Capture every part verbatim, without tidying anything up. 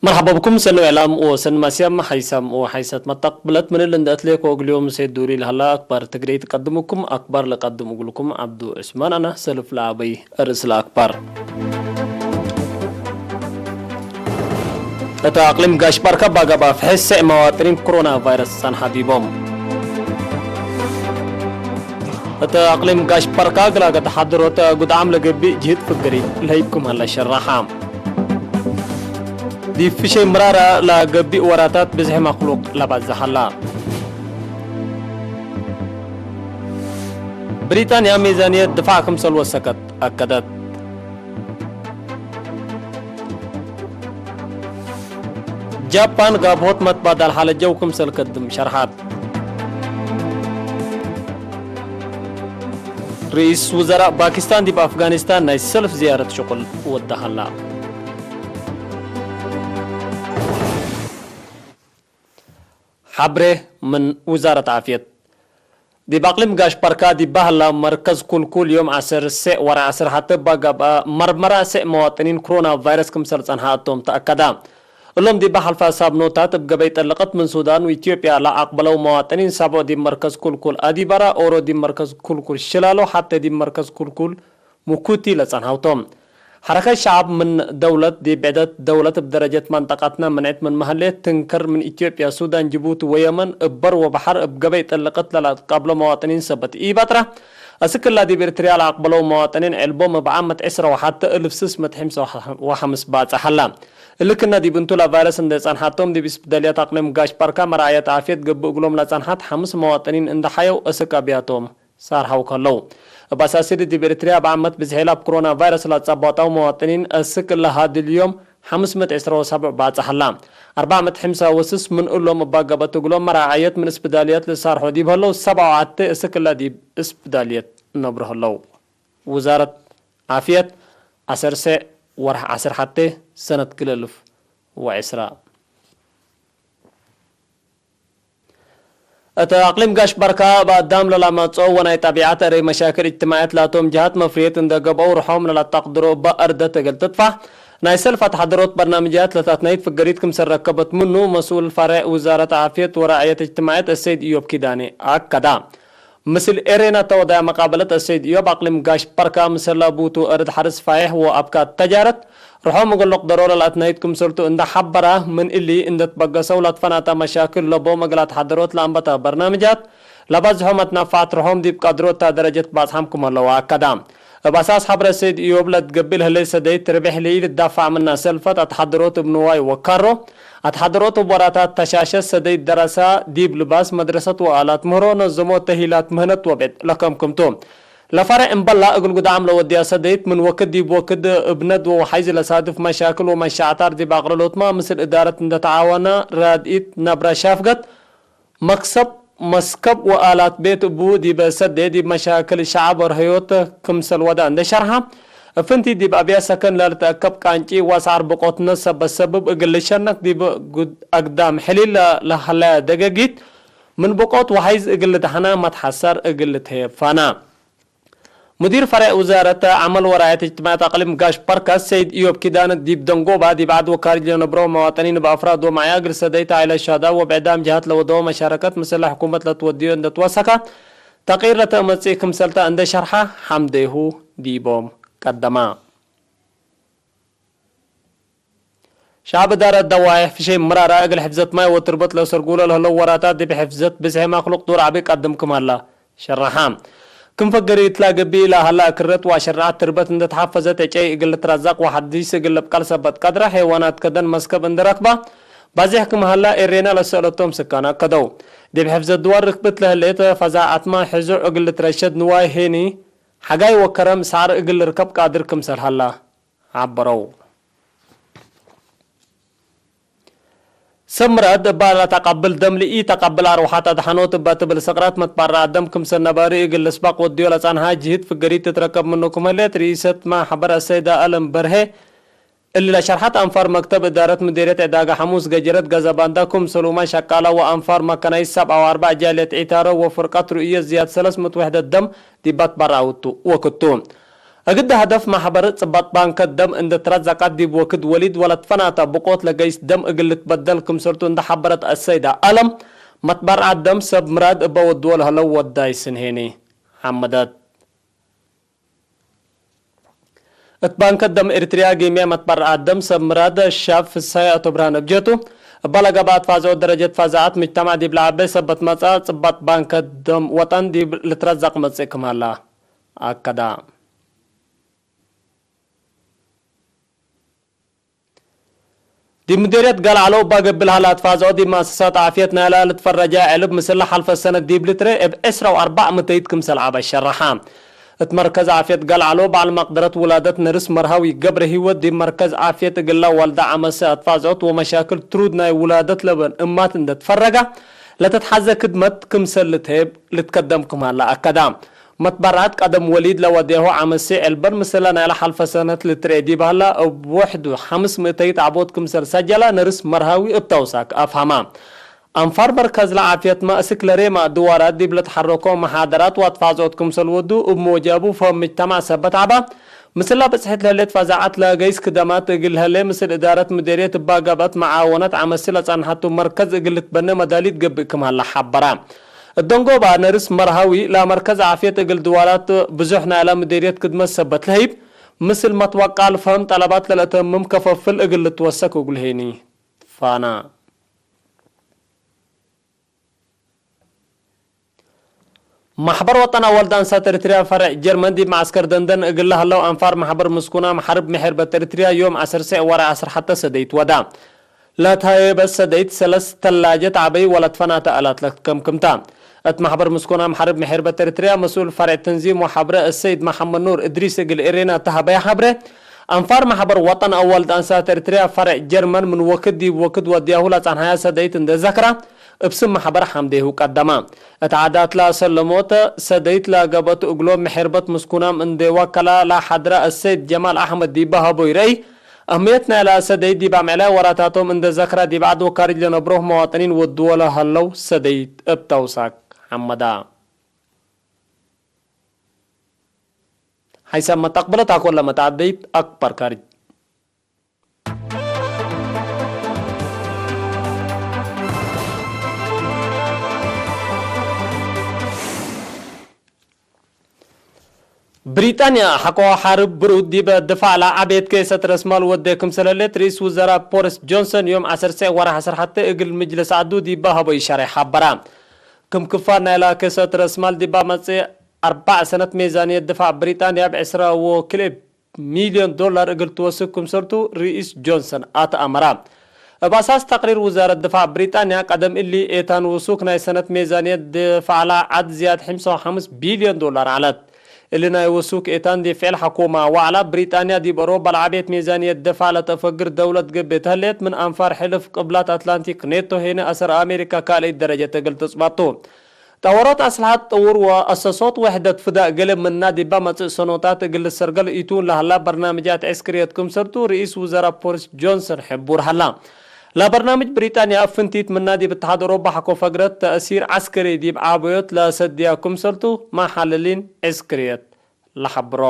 መርሐባ ብኩም ሰኒ ወዕላም ወሰኒ ማስያም ሓይሳም ወሓይሰት መተቅብለት ምን እሊ እንደ እትሌኮ እግልዮም ሴት ዱሪ ለሀላ አክባር ትግሬ ትቀድሙኩም። አክባር ለቀድም እግልኩም ዐብዱ ዑስማን አነ ሰልፍ ለአበይ እርስ ለአክባር። እተ አቅሊም ጋሽ ባርካ ባጋብ አፍሐ ሰዕ መዋጥኒን ኮሮና ቫይረስ ጸንሐ ዲቦም። እተ አቅሊም ጋሽ ባርካ ግላገት ሐድሮት ጉድዓም ለገብእ ጅህድ ፍግሪ ለህይብኩም ሀለ ሸራሓ። ዲብ ፍሸይ ምራራ ለገብእ ወራታት ብዝሒ መክሉቅ ለባዝሕ ሀላ። ብሪጣንያ ሚዛንየት ድፋዕ ክምሰል ወሰከት አከደት። ጃፓን ጋብሆት መትባዳል ሐለ ጀው ክምሰል ከድም ሸርሐት። ርኢስ ውዘራእ ፓኪስታን ዲብ አፍጋኒስታን ናይ ሰልፍ ዝያረት ሽቁል ወደ ሀላ። ሐብሬ ምን ውዛረት ዓፍየት። ዲብ አቅሊም ጋሽ ባርካ ዲብ በህላ መርከዝ ኩልኩል ዮም ዐስር ሴዕ ወረ ዐስር ሐቴ እባ ገብአ መርመራ ሴዕ መዋጥኒን ክሮና ቫይረስ ክምሰል ጸንሐ እቶም ተአከዳ። እሎም ዲብ ሐልፈ ሳብኖታት እብ ገበይ ጠልቀት ምን ሱዳን ወኢትዮጵያ ለአቅበለው መዋጥኒን ሳብዖ ዲብ መርከዝ ኩልኩል አዲበራ፣ ኦሮ ዲብ መርከዝ ኩልኩል ሽላሎ፣ ሐቴ ዲብ መርከዝ ኩልኩል ሙኩቲ ለጸንሐው ቶም። ሐረከት ሸዐብ ምን ደውለት ዲብ ብዕደት ደውለት እብ ደረጀት መንጠቀትነ ምንዕት ምንመ ህሌት ትንከር ምን ኢትዮጵያ፣ ሱዳን፣ ጅቡቲ ወየመን እብ በር ወበሐር እብ ገበይ ጠልቀት ለለአትቃብሎ መዋጥኒን ሰበት ኢበጥረ። አስክ እላ ዲብ ኤርትርያ ለአቅበለው መዋጥኒን ዕልቦም እብ ዓመት ዕስረ ወሐቴ እልፍ ስስ ምእት ሕምስ ወሐምስ ባጽሕ ሀላ። እሊ ክነ ዲብ እንቱ ለቫይረስ እንዴ ጸንሐቶም ዲብ እስፕዳልያት አቅሊም ጋሽ ባርካ መርዓየት ዓፍየት ገብእ እግሎም ለጸንሐት ሐምስ መዋጥኒን እንዴ ሐየው አስክ አብያቶም ሳርሐው ከለው። እብ አሳሲድ ዲብ ኤርትርያ እብ ዓመት ብዝሒ እብ ክሮና ቫይረስ ለአጸባጠው መዋጥኒን አስክ እለ ሀዲ ልዮም ሐምስ ምእት ዕስረ ወሰብዕ ባጽሕ ሀላ። አርበዕ ምእት ሕምሳ ወስስ ምን እሎም እባ ገብአት እግሎም መራዓየት ምን እስፕዳልየት ልሳርሖ ዲብ ሀለው፣ ሰብዓ ወሐቴ አስክ እለ ዲብ እስፕዳልየት ነብሮ ሀለው። ውዛረት ዓፍየት፣ ዐሰር ሴዕ ወርሕ ዐሰር ሐቴ ሰነት ክልኤ እልፍ ወዕስራ። እተ አቅሊም ጋሽ ባርካ እብ አዳም ለላመጽኦ ወናይ ጠቢዐት እሬ መሻክል እጅትማዕየት ላቶም ጀሃት መፍርየት እንደ ገብአው ርሖም ለላተቅድሮ እበ አርደት እግል ትጥፋሕ ናይ ሰልፍ አትሐደሮት በርናምጅያት ለታትናይት ፍገሪት ክምሰል ረከበት ምኑ መስኡል ፈሬዕ ውዛረት ዓፍየት ወራዕየት እጅትማዕየት አሰይድ እዮብ ኪዳኔ አከዳ። ምስል ኤሬና ተወዳያ መቃበለት አሰይድ እዮብ አቅሊም ጋሽ ባርካ ምሰል ላቡቱ እርድ ሐርስ ፋይሕ ወአብካት ተጃረት ርሖም እግል ልቅደሮ ለላትናይት ክምሰልቱ እንደ ሐበራ፣ ምን እሊ እንደ ትበገሰው ለትፈናተ መሻክል ለቦም እግል አትሐደሮት ለአንበተ በርናምጃት ለባዝሖም አትናፋዕት ርሖም ዲብ ቀድሮት ታ ደረጀት ባጽሓም ክም ሀለው አከዳ። እብ አሳስ ሐብረ ሰይድ እዮብ ለትገብእ ለህሌት ሰደይት ርቤሕ ለኢልትዳፋዕ ምና ሰልፈት አትሐደሮት እብ ንዋይ ወካሮ፣ አትሐደሮት እብ ወራታት ተሻሸት ሰደይት ደረሳ ዲብ ልባስ መድረሰት ወአላት ምህሮ ነዘሞ ተሂላት ምህነት ወብዕድ ለከምክምቱ። ለፈሬዕ እምበላ እግል ጉድዓም ለወድያ ሰደይት ምን ወክድ ዲብ ወክድ እብ ነድወ ወሐይዝ ለሳድፍ መሻክል ወመሻዕታር ዲብ አቅልሎትመ ምስል እዳረት እንደ ተዓወነ ራድኢት ነብረ ሻፍገት መክሰብ መስከብ ወአላት ቤት እቡ ዲበ ሰዴ ዲብ መሻክል ሸዐብ ወርህዮት ክምሰል ወደ እንደ ሸርሐ፣ እፍንቲ ዲብ አብያት ሰከን ለልትአከብ ቃንጪ ወአስዓር ብቆትነ ሰበት ሰብብ እግል ልሸነክ ዲብ ጉድ አግዳም ሕሊል ለሀለያ ደገጊት ምን ብቆት ወሐይዝ እግል ልደሐና መትሐሰር እግል ልትሄብ ፋና። ሙዲር ፈሬዕ ውዛረት ዐመል ወራየት እጅትማዕየት አቅሊም ጋሽ ባርካ ሰይድ እዮብ ኪዳነ ዲብ ደንጎባ ዲብ ዐድ ወካርጅ ለነብረው መዋጠኒን እብ አፍራድ ወመዓያ እግል ሰደይት ዓኢለት ሸሀዳ ወብዕዳም ጀሃት ለወደወ መሻረከት ምስለ ሕኩመት ለትወድዮ እንደ ትወሰከ ተቅይር ለተአመጽእ ክምሰልተ እንደ ሸርሐ ሐምዴሁ ዲቦም ቀደማ። ሸዐብ እዳረት ደዋይሕ ፍሸይ ምራራ እግል ሕፍዘት ማይ ወትርበት ለሰርጉሎ ለህለው ወራታት ዲብ ሕፍዘት ብዝሒ መክሉቅ ዶር ዐቢ ቀድም ክም ሀላ ሸረሐ። ክም ፈገሪት ለገብእ ለሀላ ክረት ወአሸራዐት ትርበት እንደ ተሐፈዘት ዕጨይ እግል ልትረዘቅ ወሐዲስ እግል ልብቀል ሰበት ቀድረ ሔዋናት ከደን መስከብ እንደ ረክባ ባዜሕ ክም ሀላ ኤሬና ለሰአለቶም ስካን አከደው። ዲብ ሕፍዘት ድዋር ርክብት ለህሌት ፈዛዐትመ ሕዙዕ እግል ልትረሸድ ንዋይ ሄኒ ሐጋይ ወከረም ሳዕር እግል ልርከብ ቃድር ክምሰል ሀላ ዐበረው። ሰብ ምራድ እባ ለተቀብል ደም ለኢተቀብል አርወሐት አድሐኖት እባ ትብል ሰቅራት መትበረዐ ደም ክምሰል ነባሪ እግል ልስበቅ ወድዮ ለጸንሐ ጅህድ ፍገሪት ትትረከብ ምኑ ክም ህሌት ርኢሰት ማሕበር አሰይዳ አለም በርሄ እሊ ለሸርሐት አንፋር መክተብ እዳረት ምዴርየት ዕዳገ ሐሙስ ገጀረት ገዘባንዳ ክምሰሉመ ሸቃላ ወአንፋር መከናይዝ ሰብዓ ወአርበዕ ጃልየት ዒታሮ ወፍርቀት ርኡየት ዝያድ ሰለስ ምእት ወሕደት ደም ዲባ ትበረዐ ወክቱ። እግደ ሀደፍ ማሕበር ጽባጥ ባንከ ደም እንደ ትረዘቀት ዲብ ወክድ ወሊድ ወለትፈናተ ብቆት ለገይስ ደም እግል ልትበደል ክምሰልቱ እንደ ሐበረት አሰይዳ አለም፣ መትበርዐት ደም ሰብ ምራድ እበ ወድዎ ለህለው ወዳይ ስንሄኒ ሐመደት። እት ባንከ ደም ኤሪትሪያ ጊምየ መትበርዐት ደም ሰብ ምራድ ሻብ ፍሳይ አቶ ብርሃን እብ ጀቱ፣ እበ ለገብአት ፋዝዖት ደረጀት ፋዛዐት ምጅተማዕ ዲብ ለዐቤ ሰበት መጽአ ጽባጥ ባንከ ደም ወጠን ዲብ ልትረዘቅ መጽእ ክም ሀላ አከዳ። ዲብ ምዴርየት ጋል ዐለው እባ ገብእ ለሀላ አትፋዝዖ ዲብ መአሰሳት ዓፍየት ናይላ ልትፈረጃ ዕልብ ምስል ለሐልፈ ሰነት ዲብ ልትሬ እብ ዕስራ ወአርበዕ ምተይት ክምሰል ዐበ ሸረሐ። እት መርከዝ ዓፍየት ጋል ዐለው በዐል መቅደረት ውላደት ነርስ መርሃዊ ገብረ ህይወት ዲብ መርከዝ ዓፍየት እግላ ዋልዳ ዐመሰ አትፋዝዖት ወመሻክል ትሩድ ናይ ውላደት ለበን እማት እንደ ትፈረጋ ለተትሐዘ ክድመት ክምሰል ልትሄብ ልትከደም ክም ሀላ አከዳ። መትበርዐት ቀደም ወሊድ ለወዴሆ ዐመሴ ዕልበን ምስለ ናይለ ሐልፈ ሰነት ልትርኤ ዲብ ሀላ፣ እብ ወሕዱ ሐምስ ምእተይት ዐቦት ክምሰል ሰጀላ ነርስ መርሃዊ እብ ተውሳክ አፍሀማ። አንፋር መርከዝ ለዓፍየትመ እስክ ለሬማ ድዋራት ዲብ ለትሐረኮ መሓደራት ወአትፋዝዖት ክምሰል ወዱ እብ ሞጃቡ ፈም ምጅተማዕ ሰበት ዐባ፣ ምስላ ብጽሕት ለህሌት ፈዛዐት ለገይስ ክደማት እግል ህሌ ምስል እዳረት ምዴርየት እባ ገብአት መዓወነት ዐመሲ ለጸንሐቱ መርከዝ እግል ልትበነ መዳሊት ገብእ ክም ሀላ ሐበራ። እደንጎባ ነርስ መርሃዊ ለመርከዝ ዓፍየት እግል ድዋላት ብዙሕ ናይላ ምዴርየት ክድመት ሰበት ለህይብ፣ ምስል መትወቃል ፈህም ጠለባት ለለአተምም ከፈፍል እግል ልትወሰክ እግል ሄኒ ፋና። ማሕበር ወጠን አወልድ አንሳት ኤሪትርያ ፈርዕ ጀርመን ዲብ መዓስከር ደንደን እግል ለሀለው አንፋር ማሕበር ምስኩናም ሐርብ ምሕርበት ኤሪትርያ ዮም ዐሰርሰዕ ወርሕ ዐስር ሐተ ሰደይት ወዳ። ለትሀየበት ሰደይት ሰለስ ተላጀት ዐበይ ወለትፈናተ አላት ለትከምክምታ። እት ማሕበር ምስኮናም ሐርብ ምሕርበት ኤሪትርያ መስኡል ፈርዕ ተንዚም ወሐብረ እሰይድ መሐመድ ኑር እድሪስ እግል ኤሬና ተሀበየ ሐብረ፣ አንፋር ማሕበር ወጠን አወልድ አንሳት ኤሪትርያ ፈርዕ ጀርመን ምን ወክድ ዲብ ወክድ ወድያሁ ለጸንሐያ ሰደይት እንዴ ዘክራ፣ እብ ስም ማሕበር ሐምዴሁ ቀደማ። እት ዓዳት ለአሰለሞተ ሰደይት ለገብአት እግሎም ምሕርበት ምስኩናም እንዴ ወከላ ለሐድረ እሰይድ ጀማል አሕመድ ዲበ ሀቦይ ረአይ፣ አህምየት ናይላ ሰደይት ዲብ አምዕለ ወራታቶም እንደ ዘክራ፣ ዲብ ዐድ ወካርጅ ለነብሮህ መዋጥኒን ወድዎ ለሀለው ሰደይት እብ ተውሳክ ሐመዳ። ሐይሳም መተቅብለት አኮለ መተዐደይት አክበር ካርጅ። ብሪጣንያ ሐቆ ሐርብ ብሩድ ዲበ ድፋዕ ለዐቤት ኬሰት ረስማል ወዴ ክምሰል ህሌት ርኢስ ውዘራ ቦሪስ ጆንሰን ዮም ዐሰርሰዕ ወርሕ ዐስር ሐቴ እግል ምጅልስ ዐዱ ዲበ ሀቦ ኢሻሬ ሐበራ። ክም ክፋል ናይላ ኬሰት ረስማል ዲባ መጽእ አርበዕ ሰነት ሜዛንየት ድፋዕ ብሪጣንያ እብ ዕስራ ወክልኤ ሚልዮን ዶላር እግል ትወስክ ክምሰልቱ ርኢስ ጆንሰን አትአመራ። እብ አሳስ ተቅሪር ውዛረት ድፋዕ ብሪጣንያ፣ ቀደም እሊ ኤታን ውሱክ ናይ ሰነት ሜዛንየት ድፋዕላ ዐድ ዝያድ ሕምሳ ወሐምስ ቢልዮን ዶላር ዐለት። እሊ ናይ ውሱክ ኤታን ዲብ ፍዕል ሐኩማ ወዐላ። ብሪጣንያ ዲብ አውሮፓ ለዐቤት ሜዛንየት ድፋዕ ለተአፈግር ደውለት ገብእ ተህሌት፣ ምን አንፋር ሕልፍ ቅብላት አትላንቲክ ኔቶ ሄነ አሰር አሜሪካ ካልአይት ደረጀት እግል ትጽበጡ። ጠወሮት አስልሐት ጥውር ወአሰሶት ወሕደት ፍዳእ ገሌ ምና ዲባ መጽእ ሰኖታት እግል ልሰርገል ኢቱን ለሀላ በርናምጃት ዐስክርየት ክምሰልቱ ርኢስ ውዘራ ቦሪስ ጆንሰን ሕቡር ሀላ። ለበርናምጅ ብሪጣንያ እብ ፍንቲት ምና ዲብ እትሓድ ኦሮባ ሐቆ ፈግረት ተእሲር ዐስከሪ ዲብ ዓበዮት ለሰድያ ክምሰልቱ መሐልሊን ዐስክርየት ለሐብሮ።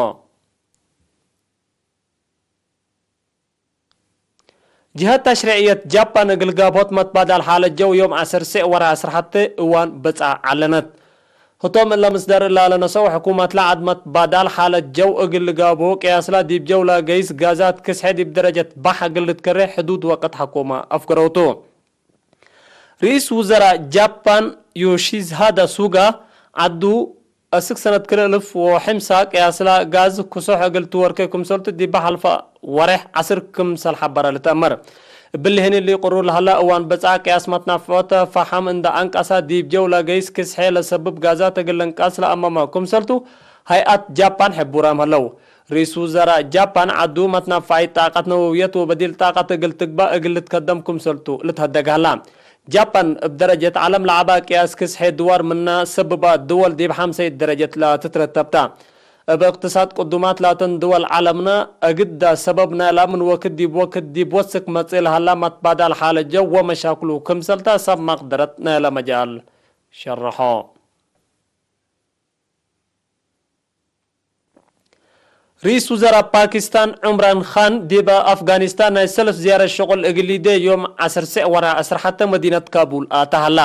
ጅሀት ተሽሪዕየት ጃፓን እግል ጋብሆት መትባዳል ሓለት ጀው ዮም ዐሰርሴዕ ወርሕ ዐስር ሐቴ እዋን በጽዐ ዐለነት። ህቶም እለ ምስዳር እለ ለነሰኦ ሕኩመትለ ዐድ መትባዳል ሓለት ጀው እግል ልጋብሆ ቅያስላ ዲብ ጀው ለገይስ ጋዛት ክስሐ ዲብ ደረጀት ባሕ እግል ልትከሬ ሕዱድ ወቅት ሐኩመ አፍገረውቱ። ርኢስ ውዘራእ ጃፓን ዮሺዝሃደ ሱጋ፣ ዐዱ አስክ ሰነት ክልኤ እልፍ ወሐምሳ ቅያስላ ጋዝ ክሶሕ እግል ትወርኬ ክምሰልቱ ዲበ ሐልፈ ወሬሕ ዐስር ክምሰል ሐበረ ልትአመር። እብሊ ህኒ ሊቅሩ ለሀላ እዋን በጽዐ ቅያስ መትናፍዖት ፈሐም እንደ አንቀሳ ዲብ ጀው ለገይስ ክስሐ ለሰብብ ጋዛት እግል ልንቃስ ለአመመ ክምሰልቱ ሀይአት ጃፓን ሕቡራም ሀለው። ርኢስ ውዘራእ ጃፓን ዐዱ መትናፋዒት ጣቀት ነወውየት ወበዲል ጣቀት እግል ትግባእ እግል ልትከደም ክምሰልቱ ልትሀደግ ሀላ። ጃፓን እብ ደረጀት ዐለም ለዐባ ቅያስ ክስሐ ድዋር ምና ሰብባ ድወል ዲብ ሐምሰይት ደረጀት ለትትረተብ ተ። እብ እቅትሳድ ቅዱማት ላተን ድወል ዐለምነ እግዳ ሰበብ ናይላ ምን ወክድ ዲብ ወክድ ዲብ ወስክ መጽእ ለሀላ መትባዳል ሓለት ጀው ወመሻክሉ ክምሰል ተ ሰብ መቅደረት ናይለ መጃል ሸርሖ። ርኢስ ውዘራእ ፓኪስታን ዑምራን ካን ዲብ አፍጋኒስታን ናይ ሰልፍ ዝያረት ሸቁል እግል ሊዴ ዮም ዐስር ሰዕ ወርሃ ዐስር ሐተ መዲነት ካቡል አተ ሀላ።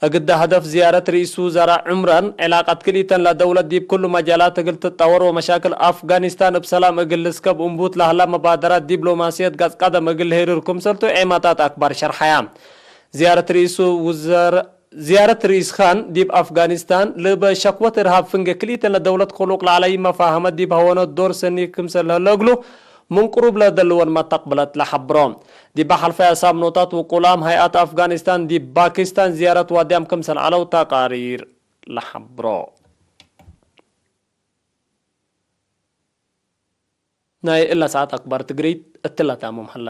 እግደ ሀደፍ ዝያረት ርኢስ ውዘራእ ዑምራን፣ ዕላቀት ክልኢተን ለደውለት ዲብ ክሉ መጃላት እግል ትጠወር ወመሻክል አፍጋኒስታን እብ ሰላም እግል ልስከብ እንቡት ለሀላ መባደራት ዲብሎማስየት ገጽ ቀደም እግል ልሄርር ክምሰልቱ ዔማታት አክባር ሸርሐያ። ዝያረት ርኢስ ውዘር-፣ ዝያረት ርኢስ ካን ዲብ አፍጋኒስታን፣ ልበ ሸክወት እርሃብ ፍንጌ ክልኢተን ለደውለት ክሉቅ ለዐለ መፋሀመት ዲብ ሀወኖት ዶር ሰኒ ክምሰል ለህለ እግሉ፣ ምን ቅሩብ ለደልወን መተቅብለት ለሐብሮ። ዲበ ሐልፈየ ሳምኖታት ውቁላም ሀይአት አፍጋኒስታን ዲብ ፓኪስታን ዝያረት ዋድያም ክምሰል ዐለው ተቃሪር ለሐብሮ። ናይ እለ ሰዓት አክባር ትግሪት እትለ ታሙም ሀለ።